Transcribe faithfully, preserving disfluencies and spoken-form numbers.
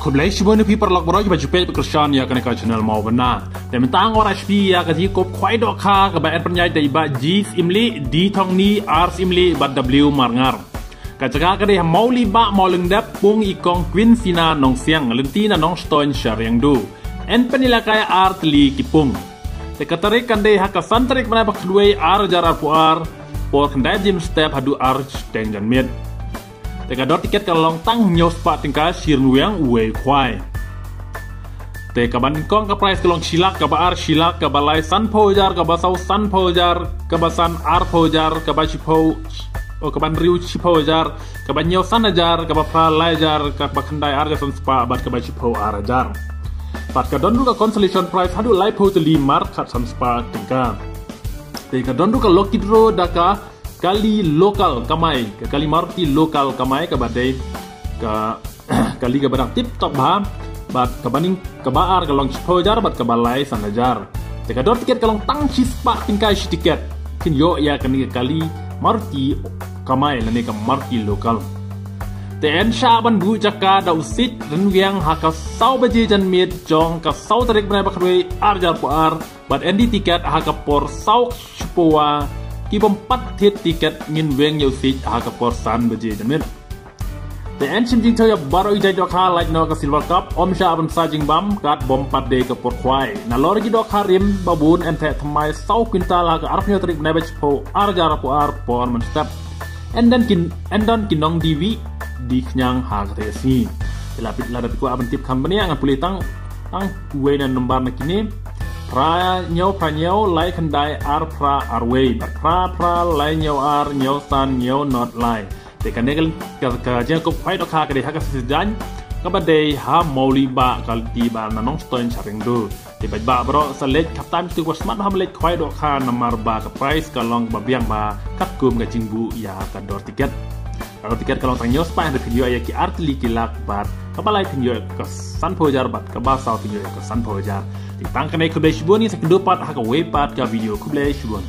Khublei shibun ïa phi paralok baroh kiba ju peit bad kyrshan ïa kane ka channel Mawbynna. Te mynta ngan wanrah sha phi ïa ka jingïakob khwai dohkha kaba en pynïaid da i Bah G Syiemlieh, D Thongni, R Syiemlieh bad W Marngar. Ka jaka ka dei ha Mawlibah Mawlyngdep, pung i Kong Queen Sina Nongsiang, lynti na Nongstoiñ Shariangdo. En pynïalehkai ar tylli ki pung. Te ka tarik kan dei ha ka san tarik bnai ba khatwei ar hajar arphew ar, por khyndai baje mynstep haduh ar shiteng janmiet. Te ka dor tiket ka long tang hynñiew spah tyngka shi ryngwiang uwei khwai. Te kaba nyngkong ka prize ka long shi lak, kaba ar shi lak, kaba lai sanphew hajar, kaba saw sanphew hajar, kaba san arphew hajar, kaba shiphew, oh, kaba hynriew shiphew hajar, kaba hynñiew san hajar, kaba phra lai hajar, kaba khyndai ar hajar san spah, bad kaba shiphew ar hajar. Bad ka don ruh ka consolation prize haduh laiphew tylli mar khatsan spah tyngka. Te ka don ruh ka lucky draw da ka kali local kamai, ka kali Maruti local kamai kaba dei ka kali kaba dang tip top bha, bad kaba nyngkong, kaba ar ka long shiphew hajar bad kaba lai san hajar. Te ka dor tiket ka long tang shi spah tyngka shi tiket. Phin ïoh ïa kane ka kali Maruti kamai lane ka Maruti local. Te yn shah ban buh jaka da u siej ryngwiang ha ka saw baje janmiet jong ka saw tarik bnai ba khatwei ar hajar arphew ar, bad yn die tiket ha ka por saw shuwa. Ki bym pat thied tiket ngin weng ïa u siej ha ka por san baje janmiet. Te yn shim jingthaw ïa baroh i jait dohkha, lait noh ka Silver Cup, ym shah ban sa jingbam, kat bym pat dei ka por khwai. Nalor ki dohkha rim ba bun yn theh thymmai saw kwintal ha ka arphew tarik bnai ba shiphew ar hajar arphew ar por mynstep. Yn don ki, yn don ki nongdie wieh die khñiang ha kata ka sngi. Te lada phi, lada phi kwah ban tip kham bniah ngan pule tang, tang uwei na number na kine. Phra hynñiew phra hynñiew lai khyndai ar phra ar wei, bad phra phra lai hynñiew ar hynñiew san hynñiew not lai. Te kane ka, ka, ka jingïakob khwai dohkha ka dei ha ka shisien jaiñ kaba dei ha Mawlibah, ka lynti ba na Nongstoiñ Shariangdo. Te bad ba baroh sa leit, khaptan tu ba smat ba ham leit khwai dohkha namar ba ka prize ka long ba biang bha katkum ka jingbuh ïa ka dor tiket. Ka dor tiket ka long tang hynñiew spah, hynrei phin ïoh ïa ki ar tylli ki lak, bad kaba lai phin ïoh ka sanphew hajar, bad kaba saw phin ïoh ïa ka sanphew hajar. Te tang kane, khublei shibun, ngin sa ïakynduh pat ha kawei pat ka video. Khublei shibun.